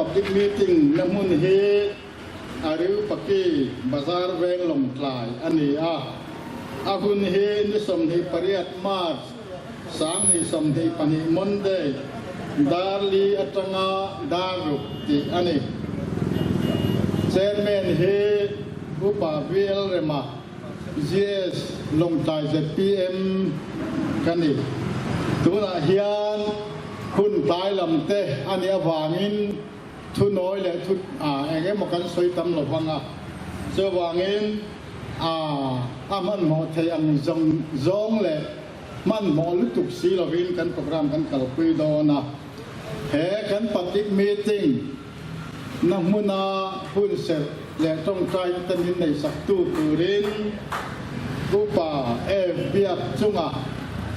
Public Meeting na hmun hi Ariupaki Bazar Veng Lawngtlai a ni a. A hun hi ni 28 March 2022 Monday dar li atanga dar ruk tih a ni. Chairman hi Upa VL Rema, GS Lawngtlai zpm ka ni. Tunah hian hun tlai lam te a nih avangin thu nawi leh thu eng emaw kan sawi tam lo vang a, chuvangin a a hmanhmawh thei ang zawng zawng leh hmanhmawh lutuk si lovin kan program kan kalpui dawn a. He kan public meeting na hmuna hun serh leh tawngtai te min neihsaktu turin Upa F Biak chunga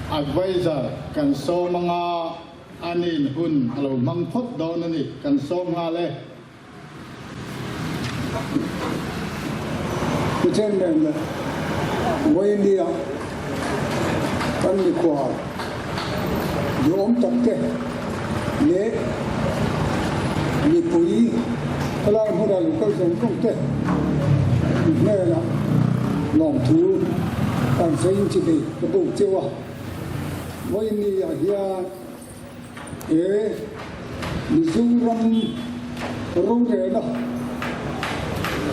adviser kan sawm anga a nin hun a lo hmang phawt dawn a ni, kan sawm nghal e. Pu Chairman leh Vawinia kan mikhual duhawm tak te leh mipui helai hmuna lo kal zawng zawng te hnenah lawmthu kan sawiin chi thei ka buk cheu a. Vawinia hian He Mizoram rorelna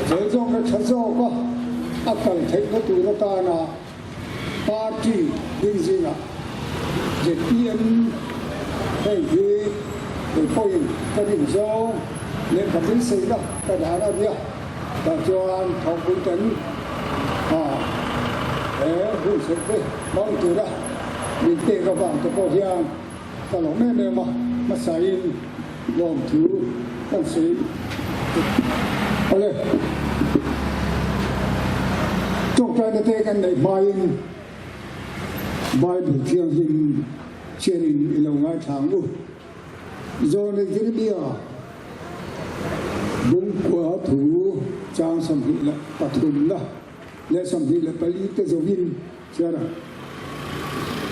fel zawk leh tha zawka a kal theihna tur atana party ding zingah zpm hei hi kei pawhin ka rin zawng leh ka beiseina ka dan a nia. Tah chuan thawkpui ten he hun serh te hmang tura min pek avang te pawh hian ka lawm em em a, hmasain lawmthu kan sawi ale. Tawngtaina te kan neih hmain Bible Thianghlim chhiarin i lo ngaithla ang u. Zawhna Jeremia bungkua thu chang 23 na leh 24 te zawhin chhiar a.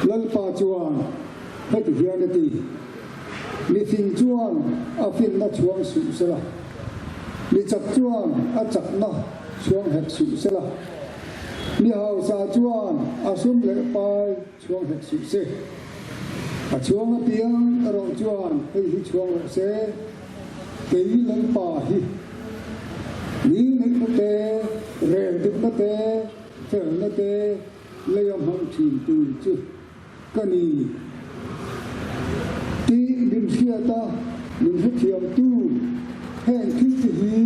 Lalpa chuan heti hian a ti, Mi fing chuan a finna chhuang suh sela, mi chak chuan a chakna chhuang hek suh sela, mi hausa chuan a sum leh pai Chhuang hek suh se. A chhuang apiang erawh chuan hei hi chhuang rawh se, Kei Lalpa hi mi neihna te, rel dikna te, felna te leia hmang thin tu chu ka ni tih min hriat a, min hrethiamtu heng thil te hi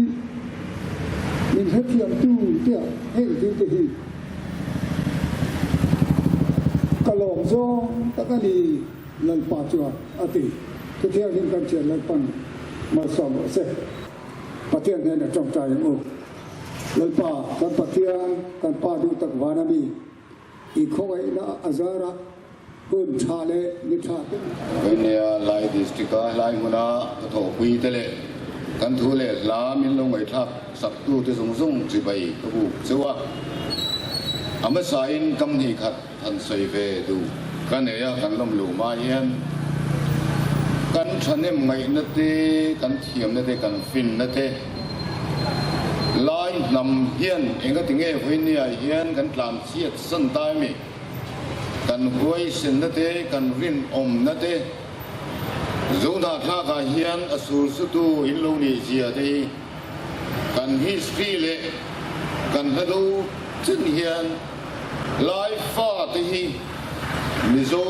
min hrethiamtu tia heng thil te hi Ka lawm zawng tak a ni, Lalpa chuan a ti. Chutiangin kan thian Lalpan malsawm rawh se. Pathian hnenah tawngtai ang u. Lalpa, kan Pathian, kan Pa duh tak van a mi, i khawngaihna a zarah hun tha leh ni tha te. Vawinia Lai District-a helai hmuna ka thawhpui te leh kan thu leh hla min lo ngaihthlak saktu te zawng zawng chibai ka buk cheu a. A hmasain kam hnih khat han sawi ve duh ka nei a, kan lawm luh hma hian kan thahnem ngaihna te, kan thiamna te, kan finna te lai hnam hian engatinge vawinia hian kan tlanchhiat san ta emi? Kan huaisenna te, kan rinawmna te, Zohnahthlakah hian a sulsutu in lo nih zia te hi kan history leh kan hlado chen hian Lai fate hi Mizo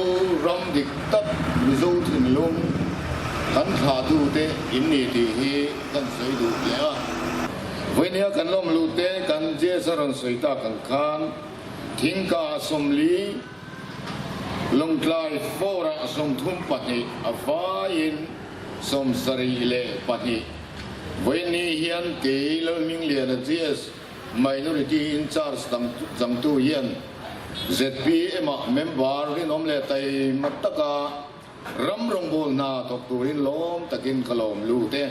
ram dik tak, Mizo thinlung kan thlahtute in ni tih hi kan sawi duh hle a. Vawinia kan lawmluh te kan JS a rawn sawi tak ang khan, Thingka 40, Lawngtlai Four-ah 32 a vaiin 72. Vawiinni hian kei Lalhmingliana GS Minority in Charge changtu hian ZPM-ah member rinawm leh taima taka ram rawngbâwl hna thawk turin lawm takin ka lawm lut e.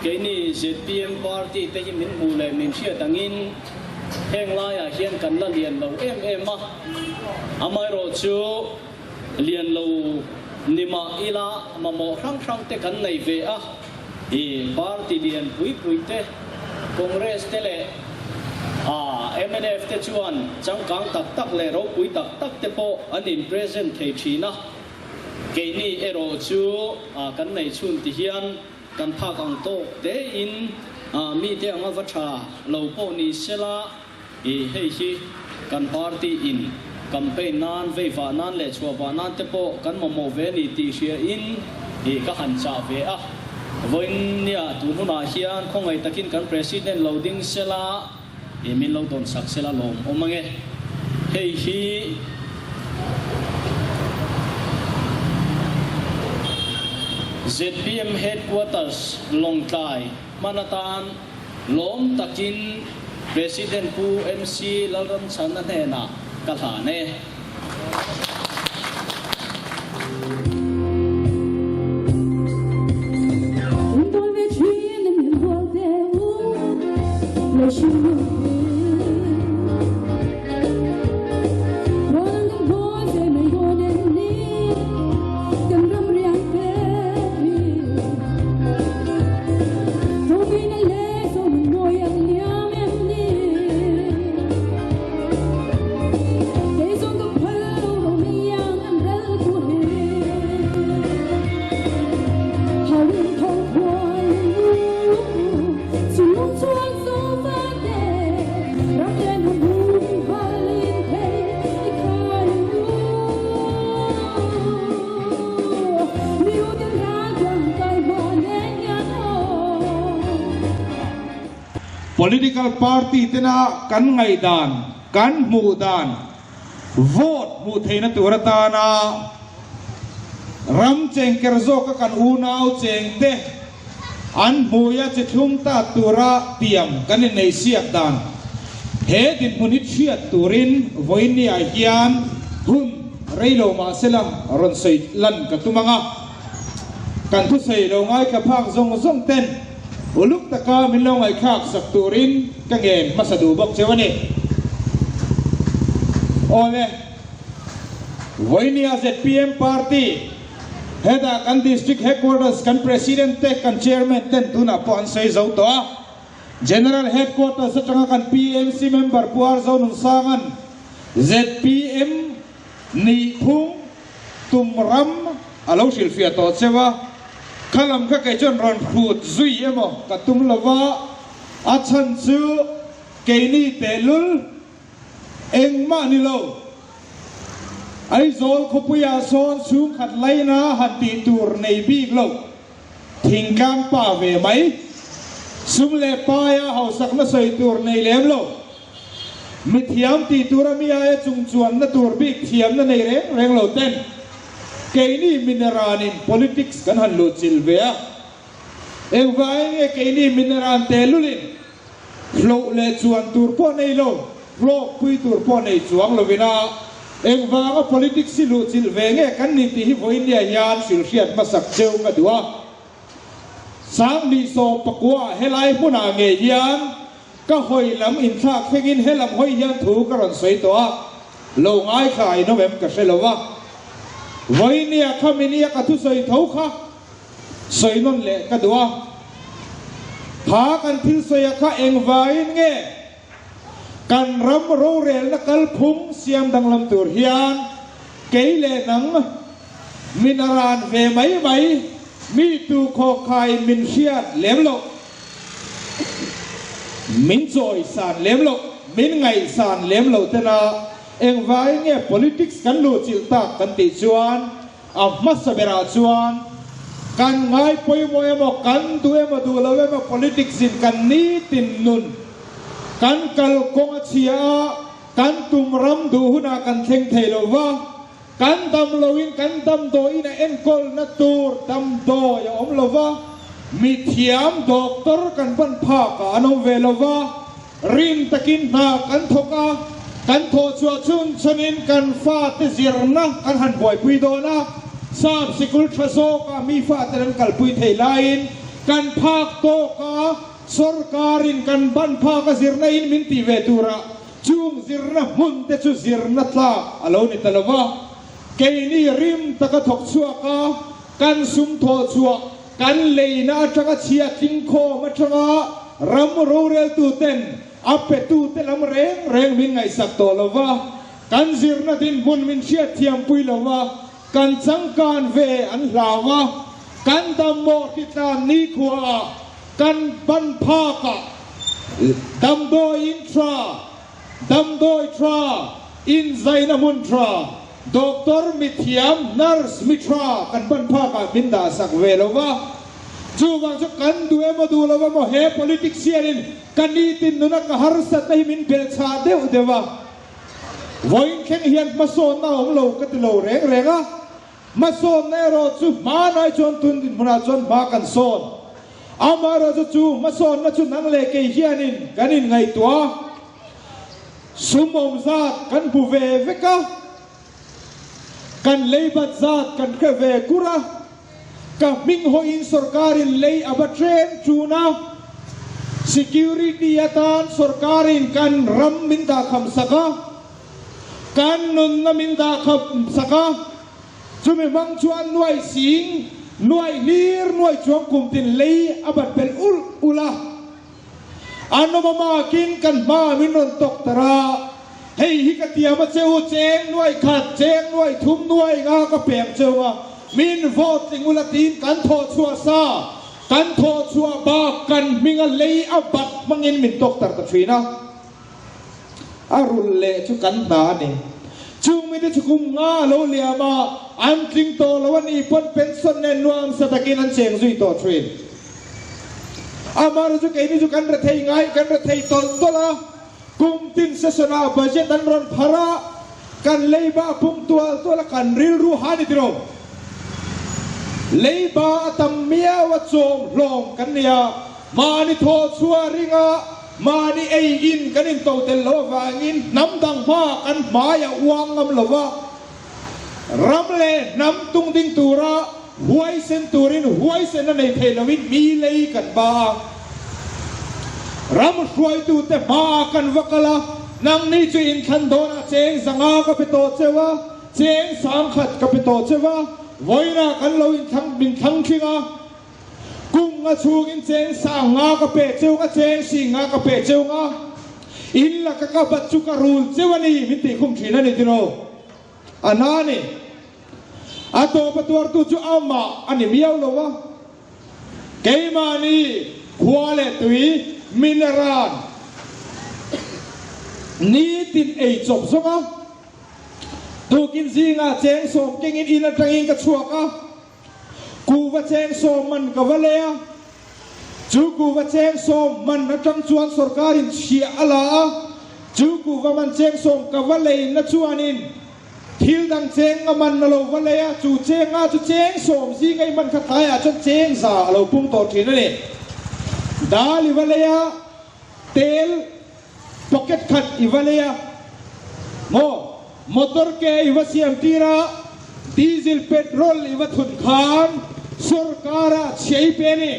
Keini zpm party te hi min hmuh leh min hriat angin heng laiah hian kan la lian lo em em a, amaherawh chu lian lo ni mah ila mamawh hrang hrang te kan nei ve a, i party lian pui pui te Congress te leh mnf te chuan changkang tak tak leh ropui tak tak te pawh an in present thei thin a, keini erawh chu kan nei chhun ti hian kan phak ang tawk tein mite anga va tha lo pawh ni sela i hei hi kan party in campaign nan veivah nan leh chhuahvah nan te pawh kan mamawh ve a ni tih hria in i ka han chah ve a. Vawiin nia tun hunah hian khawngaih takin kan President lo ding sela i min lo dawn sak sela lawm awm ange. Hei hi zpm Headquarters Lawngtlai hman atan Lawm takin President Pu MC Lalramchhana hnenah ka hlan e. Political party tena kan ngaihdan, kan hmuh dan, vote hmuh theihna tur atana ram chengker zawka kan unau chengte an hmuia chi thlum ta tura tiam kan inneihsiak dan he dinhmun hi chhiat turin vawiinniah hian hun rei lo mahsela rawn sawi lan ka tum ang a. Kan thusawi lo ngaithla phak zawng zawng ten uluk taka min lo ngaihthlak sak turin ka ngen hmasa duh bawk cheu a ni. Awle, Vawinia zpm Party hetah kan District Headquarters kan President te kan Chairman ten tunah pawh an sawi zo tawh a. General Headquarters atanga kan PMC member Pu Arzo Nunsanga'n zpm Nihphung tum ram a lo hrilhfiah tawh cheu a, kha lam kha kei chuan rawn hrut zui emaw ka tum lo va, a chhan chu keini tehlul engmah ni lo. Aizawl khawpuiah sawn chhungkhat laina han tih tur nei bik lo, thingtlang pa ve mai, sum leh paia hausakna sawi tur nei lem lo. Mithiam tih tura mi aia chungchuanna tur bik thiamna nei reng reng lo ten keini mineranin politics kan han luhchilh ve a. Engvangin nge keini mineran tehlulin hloh leh chuan tur pawh nei lo, hlawkpui tur pawh nei chuang lovin a, engvanga politics hi luhchilh ve nge kan ni tih hi vawiinnia hian hrilhriat hmasak cheu ka duh a. 2019 helai hmunah ngei hian Ka hawi lam inthlak thlengin he lam hawi hian thu ka rawn sawi tawh a, lo ngaithla in awm em ka hre lo a. Vawinia kha minia ka thusawi tho kha sawi nawn leh ka duh a. Kha kan thil sawi a kha engvaiin nge kan ram rorelna kalphung siam danglam tur hian kei leh nang min a ran ve mai mai mi tu khawkhain min hriat lem loh. Min chawisan lem loh, min ngaihsan lem loh tena engvai nge politics kan luhchilh tak kan tih chuan a hmasa berah chuan kan ngai pawimawh emaw, kan duh emaw duh lo emaw politics in kan nitin nun kan kalkawng a chhia a. Kan tum ram duh hunah kan thleng thei lo va, kan dam loin kan damdawiin a enkawlna tur damdawi a awm lo va, mithiam doctor kan ban phakah an awm ve lo va, rim takin hna kan thawk a, kan thawh chhuah chhun chhunin kan fate zirna kan han buaipui dawn a, sap sikul tha zawkah mi fate an kalpui thei laiin kan phak tawk a, Sorkarin kan ban phak a zirna in min tih ve turah chung zirna hmun te chu zirna tlak a lo ni ta lo va, keini rim taka thawk chhuak a, kan sum thawh chhuah kan leina atanga chhia tlingkhawm atanga ram roreltu ten a petu te lam reng reng min ngaihsak tawh lo va, kan zirna dinhmun min hriatthiampui lo va, Kan changkan ve an hlau a, kan dammawh hritlan nikhuaah kan ban phakah damdawi in tha, damdawi tha, inzaina hmun tha, doctor mithiam, nurse mi tha kan ban phakah min dahsak ve lo va. Chuvang chu kan duh emaw duh lo emaw he politics hianin ka nitin nuna ka harsatna hi min belhchhah deuh deuh a. Vawiin thleng hian hmasawnna a awm lo ka ti lo reng reng a, hmasawnna erawh chu hmanai chuan tun dinhmunah chuan hma kan sawn. Amaherawhchu chu hmasawnna chu nang leh kei hianin kan inngaihtuah a, sum awm zat kan hmu ve vek a, kan leibat zat kan hre ve kur a, Ka hming hawiin sorkarin lei a va tlem tun a, security atan sorkarin kan ram min dahkham sak a, kan nunna min dahkham sak a, chumi hmang chuan nuai sing, nuai hlir, nuai chuang kumtin lei a bat belh ulh ulh a. A nawm amakin kan hma min rawn tawk tar a, hei hi ka tiam a che u, cheng nuai khat, cheng nuai thum nuai nga ka peng cheu a, min vote tling ula tiin kan thawh chhuah sa, kan thawh chhuah bak kan hminga lei a bat hmangin min tawk tar ta thin a. A rulh leh chu kan hna a ni. Chung mite chu kum nga a lo liam a, an tling tawh lo a nih pawn pension nen nuamsa takin an cheng zui tawh thin. Amaherawhchu keini chu kan rethei ngai, kan rethei tawlh tawlh a, kum tin session ah budget an rawn phar a, kan leiba a pung tual tual a, kan rilru ha ni tiro. Leiba a tam miau a chawm hlawm kan ni a, mahni thawh chhuah ringa mahni ei in kan into tel lo avangin hnam dang hma kan hmai a uang ngam lo va, Ram leh hnam tung ding tura huaisen turin huaisen a nei thei loin mi lei kan ba a. Ram hruaitute hmaah kan va kal a, nangni chu inthlan dawnah cheng zanga ka pe tawh cheu a, cheng sangkhat ka pe tawh cheu a, vawiinah kan lo inthlang min thlang tling a, kum nga chhungin cheng sang nga ka pe cheu nga, cheng sing nga ka pe cheu nga, in laka ka bat chu ka rul cheu a ni min tih khum thin a ni tiraw? A na ni. A tawp a tuartu chu amah a ni miau lo a. Keimahni khua leh tui mineral nitin ei chawp zawng a. Tukin zingah cheng sawm kengin in atangin ka chhuak a. Kuhva cheng sawm man ka va lei a. Chu kuhva cheng sawm man atang chuan sorkarin chhiah a la a, chu kuhva man cheng sawm ka va lei na chuanin thil dang cheng nga man a lo va lei a, chu cheng nga chu cheng sawm zinga i man kha tlaiah chuan cheng za a lo pung tawh thin a ni. Dal i va lei a, tel Pocket khat i va lei a maw? Motor ke i va siam tir a, diesel petrol i va thun khan sorkar ah chhia i pe ni.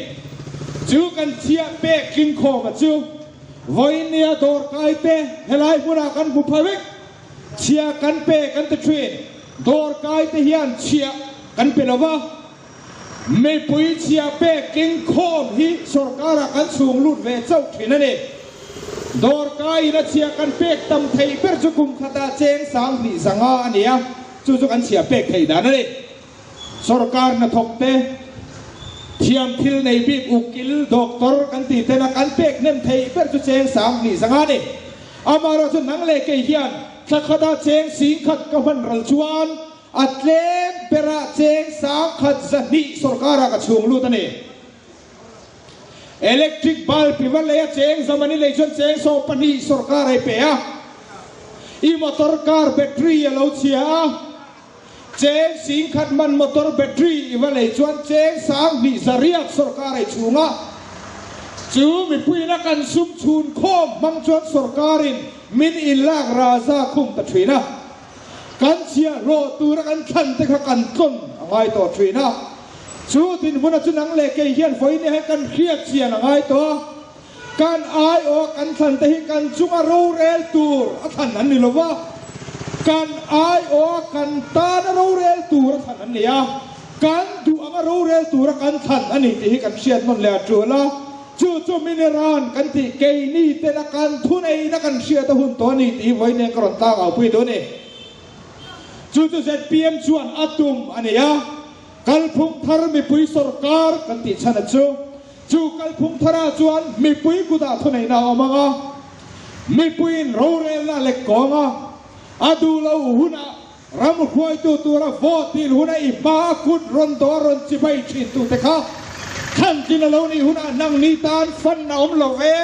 Chu kan chhiah pek tlingkhawm a chu. Vawiin nia dawrkai te helai hmunah kan hmu pha vek. Chhia kan pe kan ti thin. Dawrkai te hian chhiah kan pe lo va. Mipui chhia pek tlingkhawm hi sorkarah kan chhung lut ve chauh thin a ni. Dawrkaiin a chhia kan pek tam theih ber chu kum khatah cheng 2000 a ni a, chu chu kan chhia pek theih dan a ni. Sorkar hnathawk te, thiam thil nei bik ukil, doctor kan tih tena kan pek hnem theih ber chu cheng 2500 a ni. Amaherawhchu chu nang leh kei hian thla khatah cheng 10,000 ka hman ral chuan A tlem berah cheng 1100 sorkarah ka chhung lut a ni. Electric bulb i va lei a cheng zamani lei chuan cheng 12 sorkar a i pe a. I motor car battery a lo chhia a, cheng 10,000 man motor battery i va lei chuan cheng 2100 sorkar ei chhunga chu mipuiin a kan sum chhun khawm hmang chuan sorkarin min inlak raza khum ta thin a. Kan chhiahhlawh tura kan thlan te kha kan tlawn a ngai tawh thin a. Chu dinhmuna chu nang leh kei hian vawiin hian kan hriat chian a ngai tawh a. Kan aiawh kan thlan te hi kan chunga rorel tur a thlan an ni lo va, kan aiawha kan tana rorel tur a thlan an ni a, kan duh anga rorel tura kan thlan a ni tih hi kan hriat nawn leh a tul a. Chu chu Miniran kan tih keini tena kan thuneihna kan hriat a hun tawh a ni tih hi vawiin eng ka rawn tlang au pui duh a ni. Chu chu zpm chuan a tum a ni a, kalphung thar mipui sorkar kan tih chhan a chu. Chu kalphung tharah chuan mipui kutah thuneihna a awm ang a, mipuiin rorelna a lek kawng a, a duh lo hunah ram hruaitu tura vote dil huna i hmaa kut rawn dawh a rawn chibai thintute kha thlantlin a lo nih hunah nangni tan fan a awm lo ve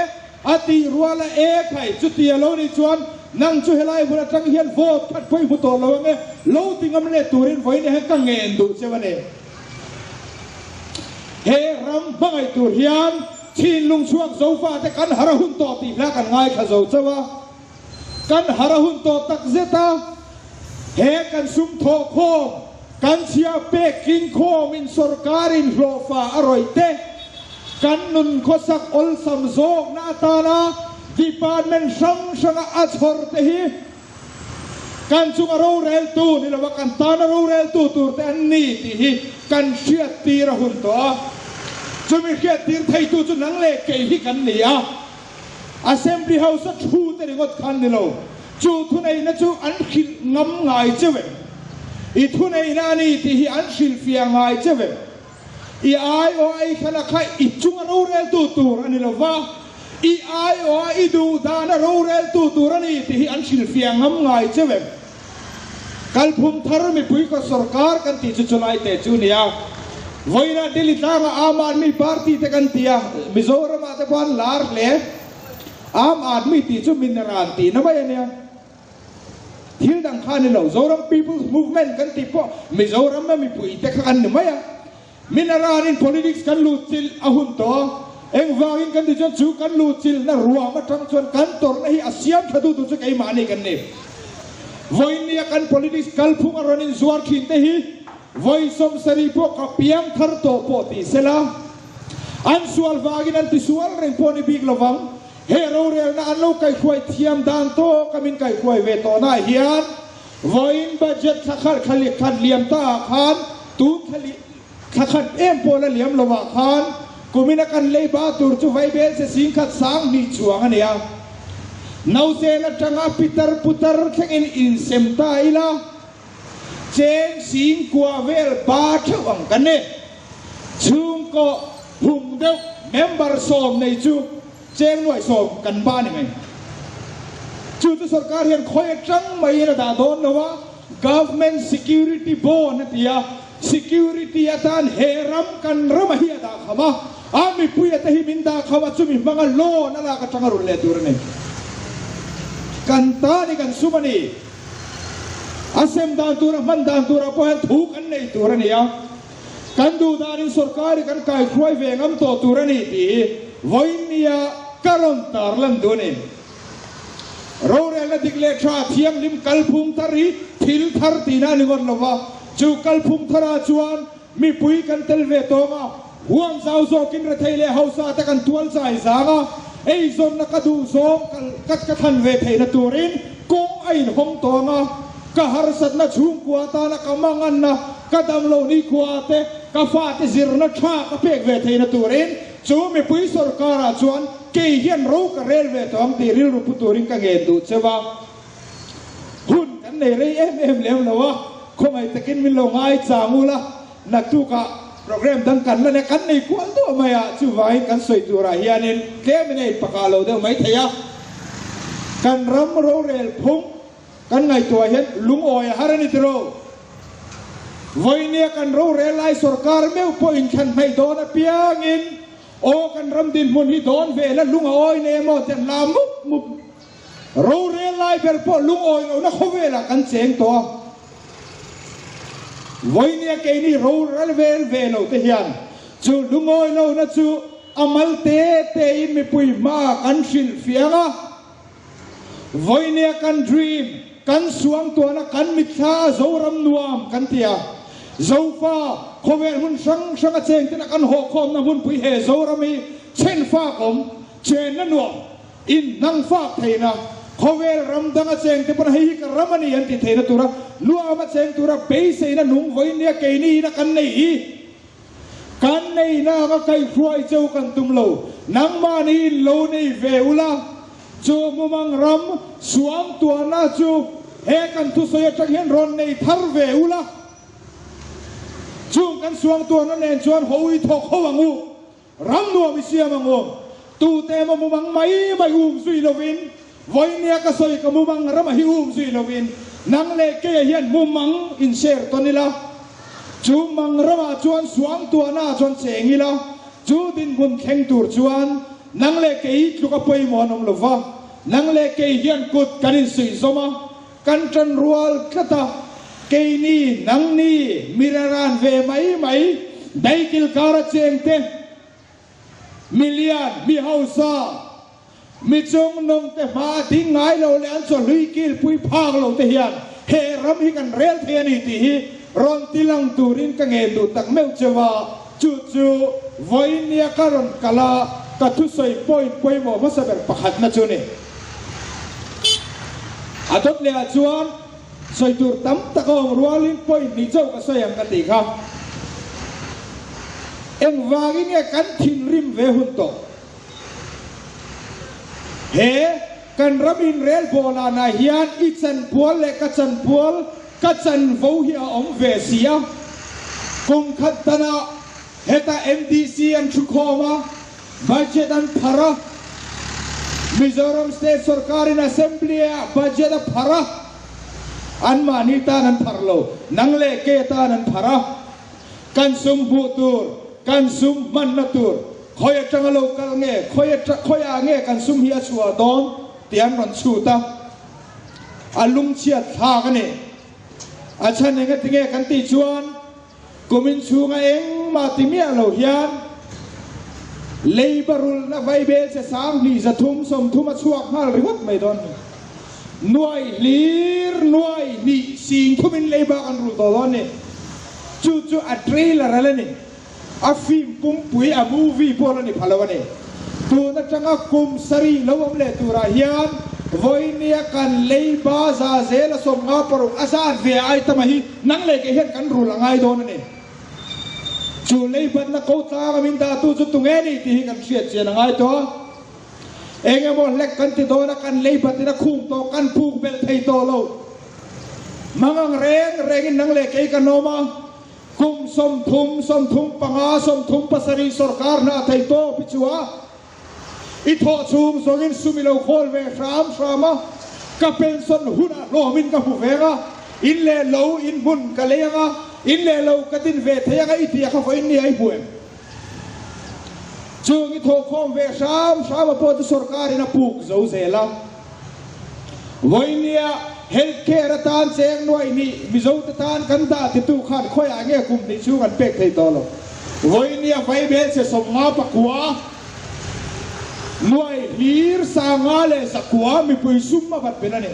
a tih ruala e khai chuti a lo nih chuan nang chu helai hun atang hian vote khat pawh i hmu tawh lo ang e, lo ti ngam leh turin vawiin hian ka ngen duh cheu a ni. He ram hmangaih tur hian thinlung chhuak Zofate kan har a hun tawh tih hla kan ngaithla zo chauh a, kan har a hun tawh tak zet a, he kan sum thawh khawm, kan chhia pek tling khawmin sorkarin hlawhfa a rawih te, kan nun khawsak awlsam zawkna atana department hrang hranga a chhawr te hi Kan chunga roreltu ni lova kan tana roreltu tur te an ni tih hi kan hriat tir a hun tawh a. Chumi hriat tir theitu chu nang leh kei hi kan ni a. Assembly House a thu te ringawt khan ni lo. Chu thuneihna chu an hrilh ngam ngai cheu em? I thuneihna a ni tih hi an hrilhfiah ngai cheu em? I aiawh ei thlan a kha i chunga roreltu tur a ni lo va, i aiawh a i duh dana roreltu tur a ni tih hi an hrilhfiah ngam ngai cheu em? Kalphung thar mipui ka sorkar kan tih chu chulai teh chu nia. Vawiinah Delhi tlangah Aam Aadmi Party te kan ti a, Mizoramah te pawh an lar hle. Aam Aadmi tih chu Mineran tihna mai a nia. Thil dang kha a ni lo, Zoram People's Movement kan tih pawh Mizoram a mipui te kha kan ni mai a. Minaranin politics kan luh chilh a hun tawh a, engvangin kan tih chuan chu kan luh chilhna ruam atang chuan kan tawrhna hi a siam tha duh tur chu keimahni kan ni. Vawinia kan politics kalphung a rawn inzuar thin te hi vawi 70 pawh ka piang thar tawh pawh ti sela, an sual vangin an tisual reng pawh ni bik lovang. He rorelna an lo kaihhruai thiam dan tawk a min kaihhruai ve tawhnaah hian vawiin budget thla khat thla khat liam ta ah khan tun thla thla khat em pawh la liam lo ah khan kumin a kan lei ba tur chu vaibel se 10,000 20 chuang a ni a. Nausen atanga pitar putar thlengin insem ta ila cheng 9,000 vel ba theuh ang kan ni. Chhungkaw hung deuh member 10 nei chu cheng 10,000 kan ba ni mai. Chu chu sorkar hian khawi atang maiin a dah dawn lo a, Government Security Bond a ti a, security atan he ram kan rama hi a dah kham a, a mipuia te hi min dah kham a, chumi hmanga loan a lak atanga run leh tur a ni. Kan ta ni kan sum a ni. A sem dan tura hman dan turah pawh hian thu kan nei tur a ni a. Kan duh danin sorkar hi kan kaihruai ve ngam tawh tur a ni tih hi vawiinnia ka rawn tarlan duh a ni. Rorelna dik leh tha thianghlim kalphung thar hi thil thar tihna a ni ngawt lo va, chu kalphung tharah chuan mipui kan tel ve tawng a, huam zau zawkin rethei leh hausa te kan tual chai zang a, eizawnna ka duh zawng ka ka thlan ve theihna turin kawng a inhawng tawng a, ka harsatna chhungkua atana ka manganna Ka damlo nikhua te, ka fate zirna tha ka pek ve theihna turin chu mipui sorkarah chuan kei hian ro ka rel ve tawh ang tih rilru pu turin ka ngen duh cheu a. Hun kan nei rei em em lem lo a, khawngaih takin min lo ngai chang ula, naktukah program dang kan la nia kan nei kual duah mai a, chuvangin kan sawi turah hianin tlemin a inpakah lo deuh mai thei a. Kan ram rorel phung Kan ngaihtuah hian lungawi a har a ni tiraw? Vawinia kan rorel lai sorkar meuh pawh inthlan hnaih dawn apiangin aw kan ram dinhmun hi dawn ve la lung a awi nei emaw ti an la mup mup. Rorel lai ber pawh lungawi lohna khawvelah kan cheng tawh a. Vawinia keini rorel vel ve lo te hian chu lungawi lohna chu a mal te tein mipui hmaah kan hrilh fiang a. Vawinia kan dream, kan suangtuahna, kan mitthla a Zoram nuam kan ti a. Zofa, khawvel hmun hrang hrang a chengtena kan hawhkhawmna hmunpui he Zoram hi chhenfak awm, chenna nuam, inhnangfak theihna, khawvel ram danga chengte pawn hei hi ka ram a ni an ti theihna tura nuam a cheng tura beiseina nung vawinia keini ina kan nei hi Kan neihna anga kaihhruai cheu kan tum lo. Nangmahni in lo nei ve ula, chu mumang ram suangtuahna chu he kan thusawi atang hian rawn nei thar ve ula. Chung kan suangtuahna nen chuan ho i thawk ho ang u, ram nuam i siam ang u. Tute emaw mumang mai mai um zui lovin, vawinia ka sawi ka mumang rama hi um zui lovin, nang leh keia hian mumang in share tawn ila. Chu mang ramah chuan suangtuahnaah chuan cheng ila, chu dinhmun thleng tur chuan nang leh kei tluk a pawimawh an awm lo va, nang leh kei hian kut kan insuih zawm a, kan ṭan rual tlat a, keini, nangni, mi raran ve mai mai, daikil kara chengte, Mi lian, mi hausa, mi chung nung te hma a ding ngai lo leh an chawhlui kilpui phak lo te hian he ram hi kan rel thei a ni tih hi rawn ti lang turin ka ngen duh tak meuh cheu a, chu chu vawinia ka rawn kal a, ka thusawi point pawimawh hmasa ber pakhatna chu ni. A dawt leh ah chuan. Sawi tur tam tak a awm rualin point hnih chauh ka sawi ang ka tih kha. Engvangin nge kan thinrim ve hun tawh? He kan ram inrelbawlana hian i chanpual leh ka chanpual, ka chanvo hi a awm ve si a. Kum khat danah hetah MDC an thukhawm a, Budget an pharh a, Mizoram State Sorkarin Assembly-ah budget a pharh a, anmahni tan an pharh lo, nang leh ke tan an pharh a, kan sum hmuh tur, kan sum hmanna tur, khawi atanga lo kal nge, khawi khawiah nge kan sum hi a chhuah dawn tih an rawn chhut a, a lungchhiat thlak a ni. A chhan engatinge kan tih chuan, Kumin chhunga engmah ti miah lo hian leiba rulhna vaibel che 20 330 a chhuak nghal ringawt mai dawn ni. Nuai hlir nuai hnih sing thumin leiba kan rulh tawh dawn ni. Chu chu a trailer a la ni. A film pumpui a movie pawh la ni pha lo a ni. Tun atanga kum sarih lo awm leh turah hian vawinia kan leiba za zel a 56 a zat ve a item a hi Nang leh kei hian kan rul a ngai dawn a ni. Chu leibatna ko tlanga min dahtu chu tunge ni tih hi kan hriat chian a ngai tawh a. Eng emaw hlek kan ti dawn a, kan leibatin a khung tawh, kan puk belh thei tawh lo. Mangang reng rengin nang leh kei kan awm a, kum 30, 35, 37 sorkar hna thei tawp hi chu a. I thawh chhung zawngin sum i lo khawl ve hram hram a, ka pension hunah hlawmin ka hmu veng a, in leh lo in hmun ka lei ang a, in leh lo ka din ve thei ang a i ti a kha vawiin ni a i hmu em? Chung i thawhkhawm ve hram hram a pawh chu sorkarin a puk zo zel a. Vawinia health care atan cheng nuaih hnih Mizote tan kan dah titu khan khawiah nge kum hnih chhung an pek thei tawh lo. Vawinia vaibelchhe 59 nuaih hlir 51 mipui sum a vat belh a ni.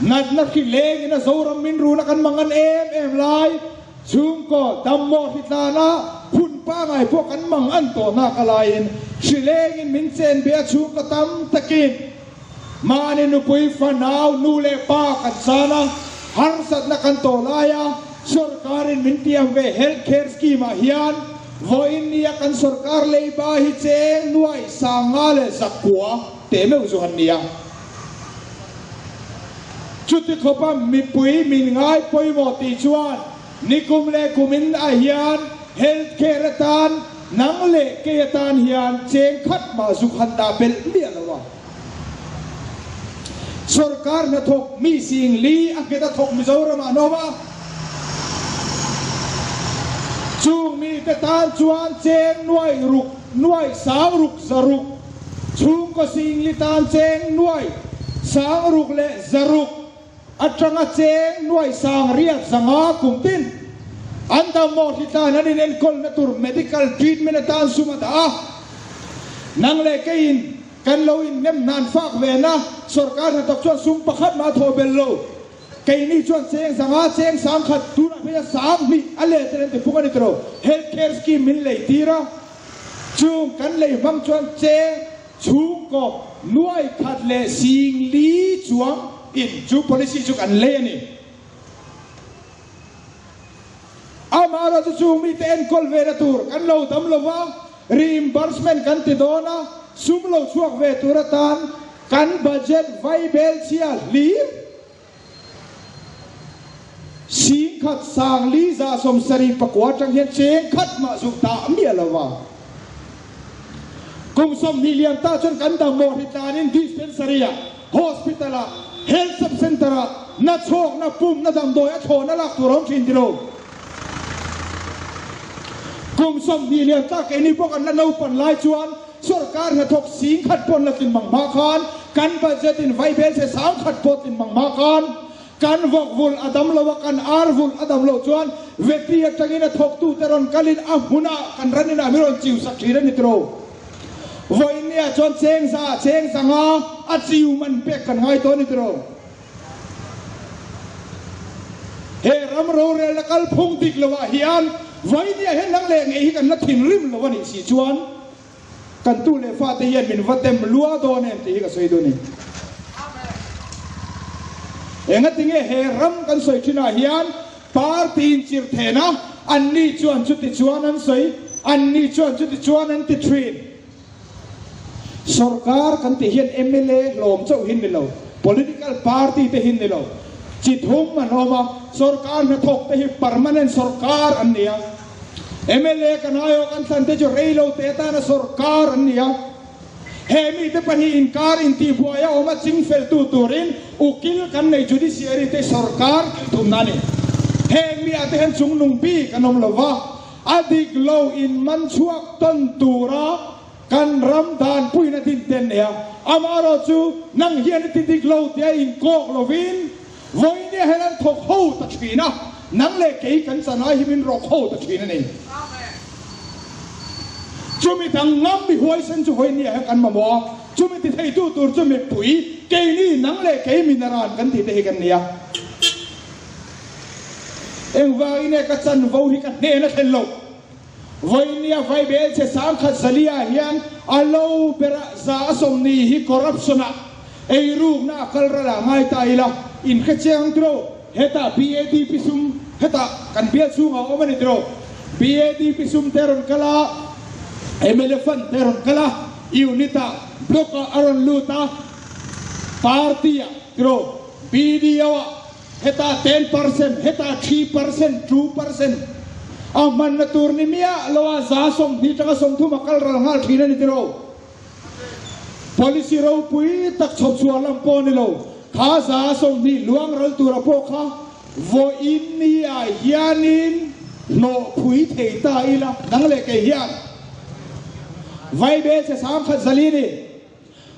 Natna hri lengin a Zoram min runa kan mangan em em lai Chhungkaw dammawh hritlana hun pangai pawh kan mang an tawh nak a laiin hrilengin min chen be a chhungkaw tam takin mahni nupui fanau nu leh pa kan chan a, harsatna kan tawh lai a, sorkarin min tiam ve health care scheme ah hian vawiin nia kan sorkar leiba hi cheng nuaih 5109 teh meuh zu han ni a. Chuti khawpa mipui min ngai pawimawh tih chuan nikum leh kumin ah hian health care atan nang leh kei atan hian cheng khat mah zuk han dah belh miah lo a. Sorkar hnathawk mi sing li a nghet a thawk Mizoram ah an awm a, chung mite tan chuan cheng nuaih ruk nuaih sang ruk za ruk. Chhungkaw singli tan cheng nuai 600 leh 600 atanga cheng nuai 850 kum tin an dammaw hlitlan an inenkawlna tur medical treatment atan sum a dah a. Nang leh keiin kan lo innem hnan fak ve na sorkar hnathawk chuan sum pakhat mah a thawh bel lo. Keini chuan cheng 500, cheng 1000, tunah phei chuan 2000 a let in an ti phung a ni tawh lo. Health care scheme min lei tir a, chung kan lei hmang chuan cheng chhungkaw 1,040 chuang in chu policy chu kan lei a ni. Amaherawhchu chung mite enkawl ve na tur kan lo dam lo va, reimbursement kan ti dawn a, sum lo chhuak ve tur atan kan budget vai bel chhia hlir 10,000 sangli 174 atang hian cheng khat mah zuh dah miah lo va. Kum 20 liam ta chuan kan dam maw hritlanin dispensary-ah, hospital-ah, health sub-center-ah na chhawkna, pumna damdawi a thlawhna lak tur a awm thin ti lo. Kum 20 liam ta keini pawh kan la naupan lai chuan sorkar hnathawk 10,000 pawh an la tlin mang hma khan kan budget in vaibel che 1,000 pawh tlin mang hma khan kan vawk vulh a dam lo a, kan ar vulh a dam loh chuan veti atangin a thawktute rawn kalin a hmunah kan ran inah min rawn chiu sak thin a ni tiro. Vawiinniah chuan cheng za, cheng 500 a chiu man pek kan ngai tawh a ni tiro. He ram rorelna kalphung dik lovah hian vawiinniah hian lang leh ngei hi kan la thinrim lo a nih si chuan kan tu leh fate hian min va dem lua dawn em tih hi ka sawi duh a ni. Engatinge he ram kan sawi thinah hian party in chirh then a, anni chuan chuti chuan an sawi, anni chuan chuti chuan an ti thin. Sorkar kan tih hian mla hlawm chauh hi ni lo, political party te hi ni lo, chi thum an awm a, sorkar hnathawk te hi permanent sorkar an ni a, mla kan aiawh kan thlan te chu rei lo te atana sorkar an ni a, he mite pahnih inkar intihbuai a awm a chingfel tu turin ukil kan nei judiciary te sorkar kil thumna a ni. Heng mi ah te hian chungnung bik an awm lo va, a dik lo in man chhuak tawn tura kan ram dan puiin a din ten nei a, amaherawh chu nang hian i ti dik lo tia inkawk lovin vawinia hian an thawk ho ta thin a, nang leh kei kan chanai hi min rawk ho ta thin a ni. Chumi dang ngam mi huaisen chu vawinia hian kan mamawh a, chumi ti theitu tur chu mipui keini nang leh kei mi naran kan tih te hi kan ni a. Engvangin nge ka chanvo hi ka hnen a thlen loh? Vawinia vaibel che 10,000 zalia hian a lo bera za a sawmni hi corruption ah eirukna a kal ral ah ngai ta ila in hre chiang tiro. Hetah BADP sum hetah kan bial chhungah a awm a ni tiro. BADP sum te a rawn kal a, mla fund te a rawn kal a, unit ah block ah a rawn lut a, party ah tiro BDO ah Hetah 10%, hetah 3%, 2% a hmanna tur ni miah lo a, 20% tanga 30 a kal ral nghal thin a ni tiro. Policy ropui tak chhawp chhuah lam pawh a ni lo. Kha 20% luang ral tura pawh kha vawiin ni ah hianin hnawh phui thei ta ila, nang leh kei hian vaibel che 10,000 zali ni.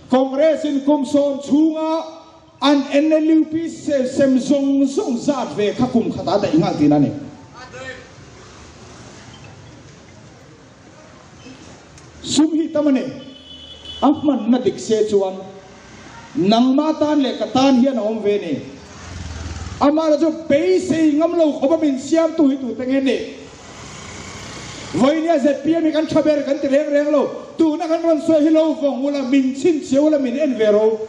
Congress in kum 10 chhunga An NLUP sem zawng zawng zat ve kha kum khat a daih nghal tihna a ni. Sum hi tam a ni. A hmanna dik se chuan nangmah tan leh ka tan hian a awm ve ni. Amah chu beisei ngam lo khawp a min siamtu hi tute nge ni? Vawinia zpm hi kan tha ber kan ti reng reng lo. Tuna kan rawn sawi hi lo vawng ula, min chhinchhiah ula, min en ve ro.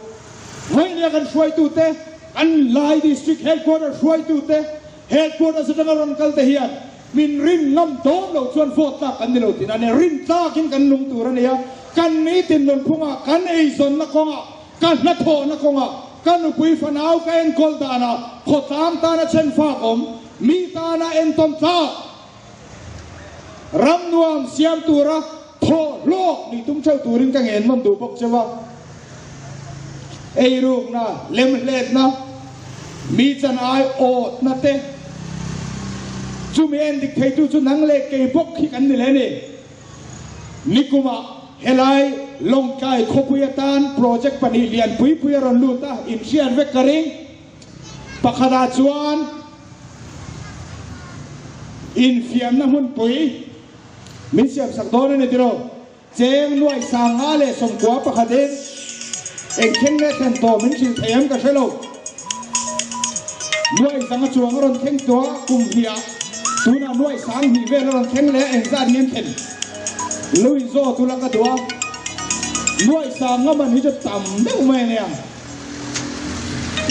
Vawinia kan hruaitute, kan Lai District Headquarter hruaitute, Headquarters atanga rawn kal te hian min rin ngam dawn lo chuan vote tlak kan ni lo tihna a ni. Rin tlakin kan nung tur a ni a, kan nitin nunphungah, kan eizawnna kawngah, ka hnathawhna kawngah, ka nupui fanau ka enkawl danah, khawtlang tana chhenfak awm, mi tana entawn tlak, Ram nuam siam tura thawh hlawk nih tum theuh turin ka ngen nawn duh bawk cheu a. Eirukna, lemhletna, mi chan ai awtna te chumi en dik theitu chu nang leh kei bawk hi kan ni leh a ni. Nikumah helai Lawngtlai khawpui atan project pahnih lian pui pui a rawn lut a, inhriat vek ka ring. Pakhatah chuan infiamna hmunpui min siamsak dawn a ni tiraw? Cheng nuai 5191 in eng thleng leh thlen tawh min hrilh thei em ka hre lo. Nuai zanga chuang a rawn thleng tawh a, kum hnih ah tunah nuai 2000 vel a rawn thleng leh a, engzat nge an thlen? Lo in zawt ula ka duh a, nuai sanga man hi chu tam deuh mai a nia.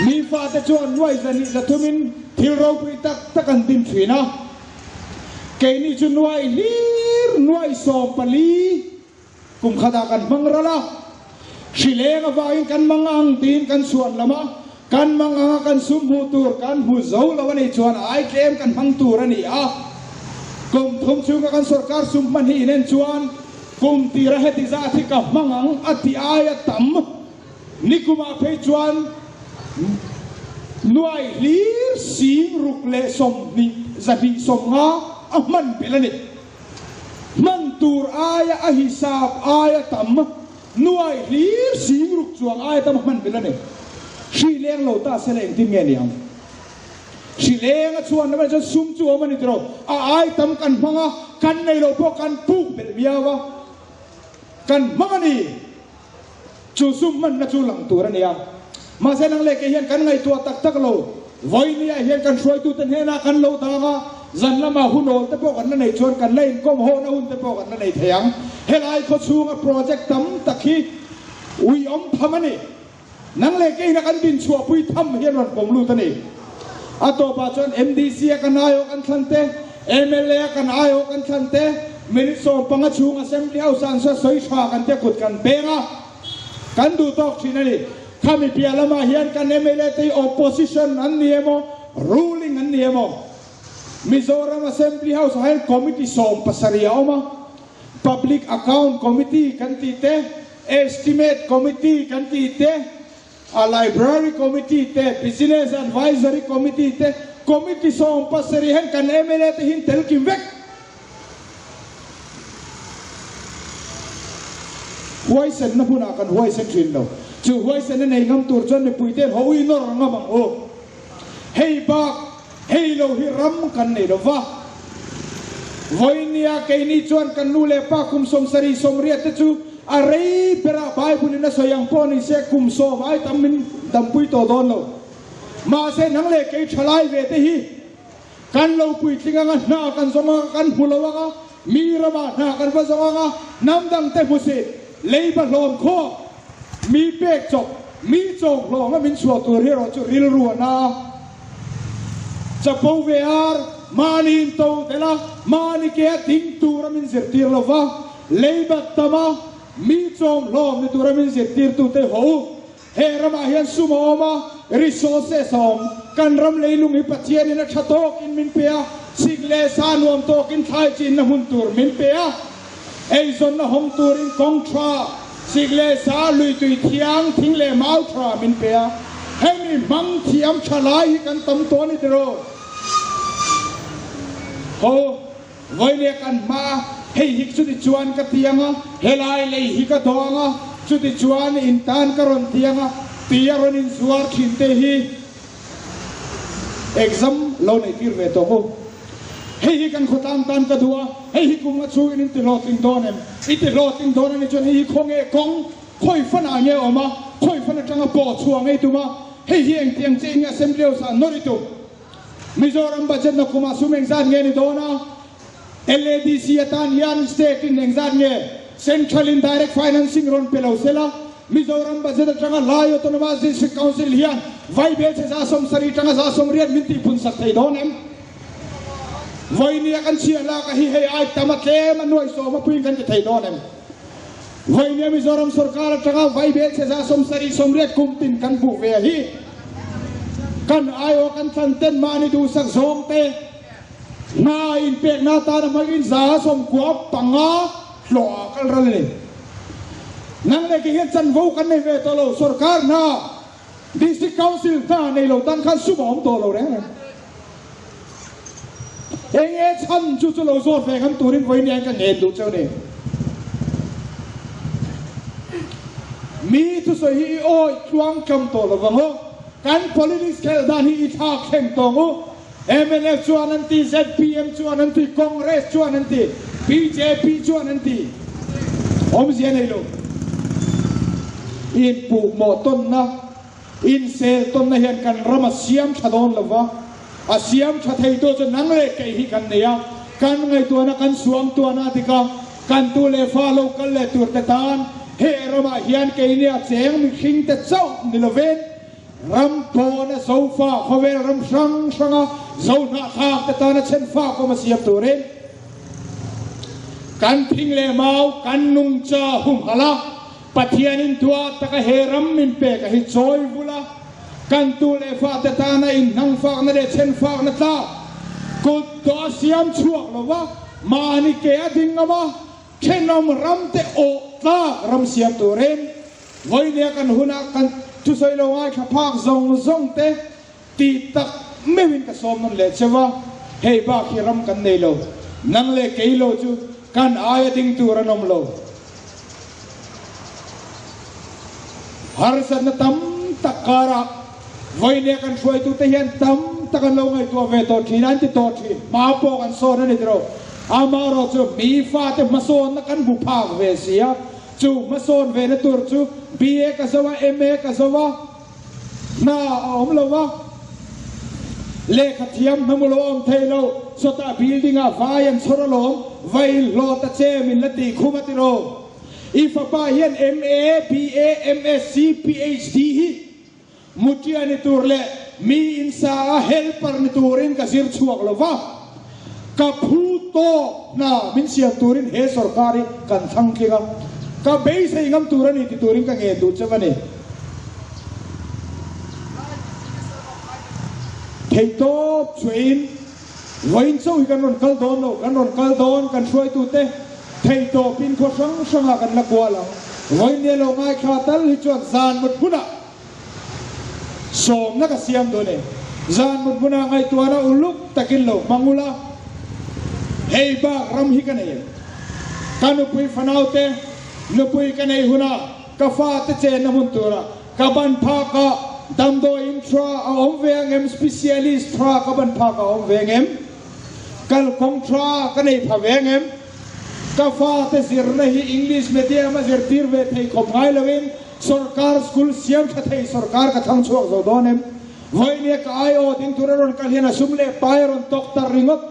Mi fate chuan nuai zahnih zathum in thil ropui tak tak an din thin a. Keini chu nuai hlir nuai 14 kum khatah kan hmang ral a, hri leng avangin kan mang ang tiin kan chhuan lam a, kan mang anga kan sum hmuh tur kan hmu zo lo a nih chuan ai tlem kan hmang tur a ni a. Kum thum chhunga kan sorkar sum hman hi inen chuan kum tira heti zat hi ka hmang ang a ti aia tam Nikumah phei chuan nuai hlir 62 250 a hman belh a ni. Hman tur aia a hisap aia tam nuai hlir 6000 chuang aia tam a hman belh a ni. Hri leng lo ta se la engtin nge ni ang? Hri leng a chhuan lamah chuan sum chu awm a ni tiraw? A ai tam kan hmang a, kan nei loh pawh kan puk belh miau a, kan hmang a ni. Chu sum hmanna chu lang tur a ni a. Mahse nang leh kei hian kan ngaihtuah tak tak lo. Vawinia hian kan hruaitute hnenah kan lo dang a, zan lama hun awl te pawh kan la neih chuan kan la inkawm hawhna hun te pawh kan la nei thei ang. Helai khawchhunga project tam tak hi uiawm tham a ni. Nang leh keina kan din chhuahpui tham hian rawn pawm lut a ni. A tawpah chuan MDC a kan aiawh kan thlan te, mla a kan aiawh kan thlan te, minute 15 chhung Assembly House ah an sawi sawi tha kan tia kut kan peng a, kan duh tawk thin a ni. Khami piah lamah hian kan mla te hi opposition an ni emaw, ruling an ni emaw, Mizoram Assembly House ah hian committee 17 a awm a, Public Account Committee kan tih te, Estimate Committee kan tih te, a Library Committee te, Business Advisory Committee te, Committee 17 hian kan mla te hi tel kim vek. Huaisenna hmunah kan huaisen thin lo. Chu huaisenna nei ngam tur chuan mipuite hian haw ui nawr ngam ang u. Hei bak hei lo hi ram kan nei lo va. Vawinia keini chuan kan nu leh pa kum 70 80 te chu a rei berah Bible in a sawi ang pawh ni se kum 10 ai tam min dampui tawh dawn lo. Mahse nang leh kei thalai ve te hi kan lo puitling anga hna kan zawng anga kan hmu lo anga mi ramah hna kan va zawng anga hnam dang te hmusit leiba hlawm khawp Mi pek chawp, mi chawm hlawm a min chhuah tur hi erawh chu rilru a na a. Chapo ve ar, mahni in to tel a, mahni ke a ding tur a min zirtir lo va, leibat tam a, mi chawm hlawm ni tur a min zirtir tu te ho u. He ramah hian sum a awm a, resources a awm. Kan ram leilung hi Pathian in a tha tawk in min pe a, sik leh sa nuam tawk in thlai chinna hmun tur min pe a. Eizawnna hawng turin kawng tha, sik leh sa, lui tui thiang, thing leh mau tha min pe a. Hemi hmang thiam tha lai hi kan tam tawh a ni tiraw? Ho, vawinia kan hma a, hei hi chuti chuan ka ti ang a, helai lei hi ka dawh ang a, chuti chuan in tan ka rawn ti ang a, ti a rawn inzuar thin te hi exam lo neih tir ve tawh u. Hei hi kan khawtlang tan ka duh a, hei hi kum a chhungin in ti hlawhtling dawn em? I ti hlawhtling dawn a ni chuan hei hi khaw nge kawng, khawi fanah nge awm a, khawi fan atanga pawh chhuah ngei tum a, hei hi engtiang che in nge Assembly House ah nawr i tum? Mizoram budget na kumah sum engzat nge ni dawn a? LADC atan hian state in engzat nge Central in direct financing rawn pe lo sela, Mizoram budget atanga Lai Autonomous District Council hian vaibel che 70 tanga 80 min tihpun sak thei dawn em? Vawinia kan chhiah lak a hi hei ai tam a tlem a nuai sawm a puiin kan ti thei dawn em? Vawinia Mizoram sorkar atanga vaibel che 70 80 kum tin kan hmuh ve a hi kan aiawh kan thlan ten mahni duhsak zawng te hna inpekna atana hmangin 95 hlawh ah kal ral a ni. Nang leh kei hian chanvo kan nei ve tawh lo, sorkar hna, District Council hna nei lo tan khan sum a awm tawh lo reng reng. Eng nge chhan chu chu lo zawt ve ngam turin vawiin hian ka ngen duh cheu ni. Mi thusawi hi i awih tluang tlam tawh lo vang aw. Kan politics khelh dan hi i thlak thleng tawng u. Mnf chuan an ti, zpm chuan an ti, Congress chuan an ti, bjp chuan an ti. Awmzia nei lo. Inpuhmawh tawnna, insel tawnna hian kan ram a siam tha dawn lo va. A siam tha theitu chu nang leh kei hi kan nei a. Kan ngaihtuahna kan suangtuahna a dik a, kan tu leh fa lo kal leh tur te tan he ramah hian keinia cheng mihring te chauh ni lovin ram pawna Zofa khawvel ram hrang hranga Zohnahthlak te tana chhen fak awm a siam turin kan thing leh mau kan nungcha humhalh a, Pathianin tuah taka he ram min pek a hi chawi vul a, kan tu leh fate tana inhnangfakna leh chhenfakna tlak kut tawh a siam chhuak lo va, mahni ke a ding ngam a, thenawm ram te awh tlak ram siam turin vawinia kan hunah kan thusawi lo ngaithla phak zawng zawng te Ti tak meuhin ka sawm nawn leh cheu a, hei bak hi ram kan nei lo, nang leh kei lo chu kan aia ding tur an awm lo. Harsatna tam tak karah vawinia kan hruaitute hian tam tak an lo ngaihtuah ve tawh thin a, an ti tawh thin. Hma pawh kan sawn a ni tiro. Amaherawh chu mi fate hmasawnna kan hmu phak ve si a, chu hmasawn ve na tur chu BA ka zo a, MA ka zo a, Hna a awm lo a, lehkha thiam hnamu lo a awm thei lo, sawtah building ah vai an chhawr alawm, vai hlawt a che min la tih khum a tiraw. I fapa hian MA, BA, MSc, PhD hi mutia ni tur leh mi insa a helper ni turin ka zir chhuak lo va, ka phu tawk hna min siam turin he sorkar hi kan thlang tling a, ka beisei ngam tur a ni ti turin ka ngen duh cheu a ni. Theihtawp chhuahin vawiin chauh hi kan rawn kal dawn lo, kan rawn kal dawn kan hruaitute theihtawpin khaw hrang hrangah kan la kual ang. Vawiin nia lo ngaithla tal hi chuan zan mut hmunah sawmna ka siam dawn e. Zan mut hmunah ngaihtuahna uluk takin lo hmang ula, hei bak ram hi ka nei em? Ka nupui fanaute nupui ka nei hunah Ka fate chenna hmun tura ka ban phak ah damdawiin tha a awm ve ang em? Specialist tha ka ban phak ah a awm ve ang em? Kalkawng tha ka nei pha ve ang em? Ka fate zirna hi English medium a zirtir ve thei khawp ngai loin sorkar school siam tha thei sorkar ka thlang chhuak zo dawn em? Vawinia ka aiawh ding tur a rawn kal hian a sum leh pai a rawn tawk tar ringawt.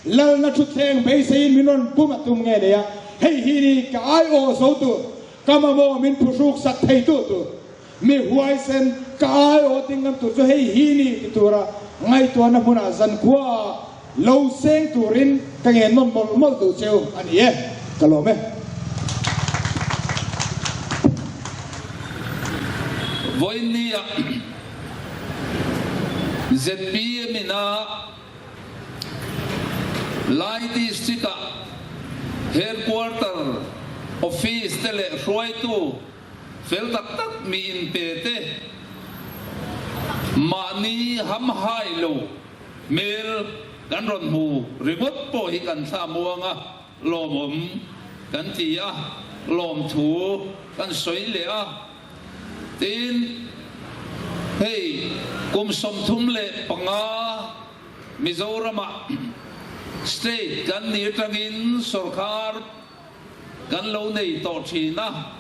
Lalna thutthleng beiseiin min rawn bum a tum nge nei a, hei hi ni ka aiawh zo tur. Ka mamawh min phuhruk sak thei tu tur, mi huaisen ka aiawh ding ngam tur chu hei hi ni ti tura ngaihtuahna hmunah zankhua ah lo seng turin ka ngen nawn mawlh mawlh duh cheu a ni e, ka lawm e. Vawiinnia zpm in a Lai District-ah Headquarter Office te leh hruaitu fel tak tak mi inpe te mahni hamhai lo hmel kan rawn hmu ringawt pawh hi kan thla muang a, lawmawm kan ti a, lawmthu kan sawi leh a. Tin, hei kum 35 Mizoramah state kan nih atangin sorkar kan lo nei tawh thin a.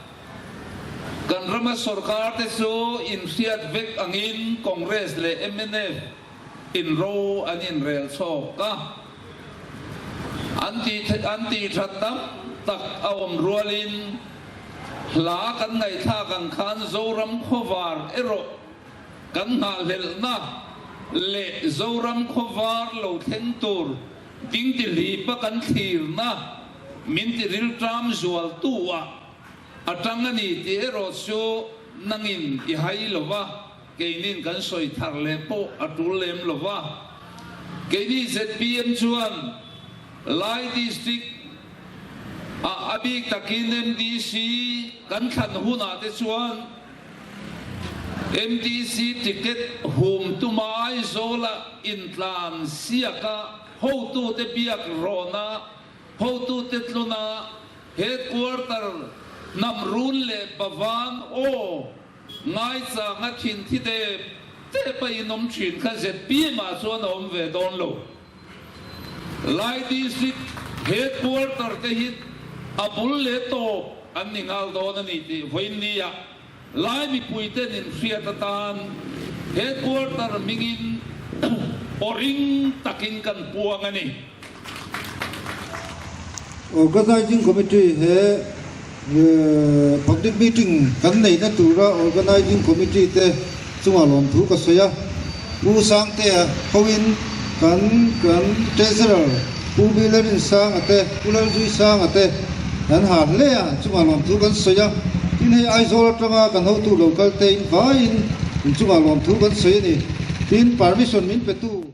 Kan rama sorkar te chu inhriat vek angin Congress leh mnf inro an inrel chhawk a. An tih an tih that tam tak a awm rualin Hla kan ngaihthlak ang khan Zoram khawvar erawh kan nghahhlelhna leh Zoram khawvar lo thleng tur ding ti hlipa kan thlirna min ti rilṭam zualtu ah a ṭang a ni tih erawh chu nangin i hai lo va, keinin kan sawi thar leh pawh a ṭul lem lo va. Keini zpm chuan Lai District ah a bik takin MDC kan thlan hunah te chuan MDC ticket hum tuma Aizawla intlan siaka hotute biak rawna hotute tluna headquarter. Hnam run leh Bavan aw ngaichanga thin thi dep dep a inawm thin kha zpm ah chuan a awm ve dawn lo. Lai District Headquarter te hi a bul leh tawp an ni nghal dawn a ni tih vawiin nia Lai mipuiten inhriat atan Headquarter hmingin aw ring takin kan puang a ni. Organizing Committee he Public Meeting kan neihna tura Organizing Committee te chungah lawmthu ka sawi a. Pu Sangtea hoin kan kan Treasurer Pu Bilarin Sanga te, Pu Lalzui Sanga te an ha hle a, chungah lawmthu kan sawi a. Tin hei Aizawl atanga kan hotu lo kal te in vaiin inchungah lawmthu kan sawi a ni. Tin permission min pe tu.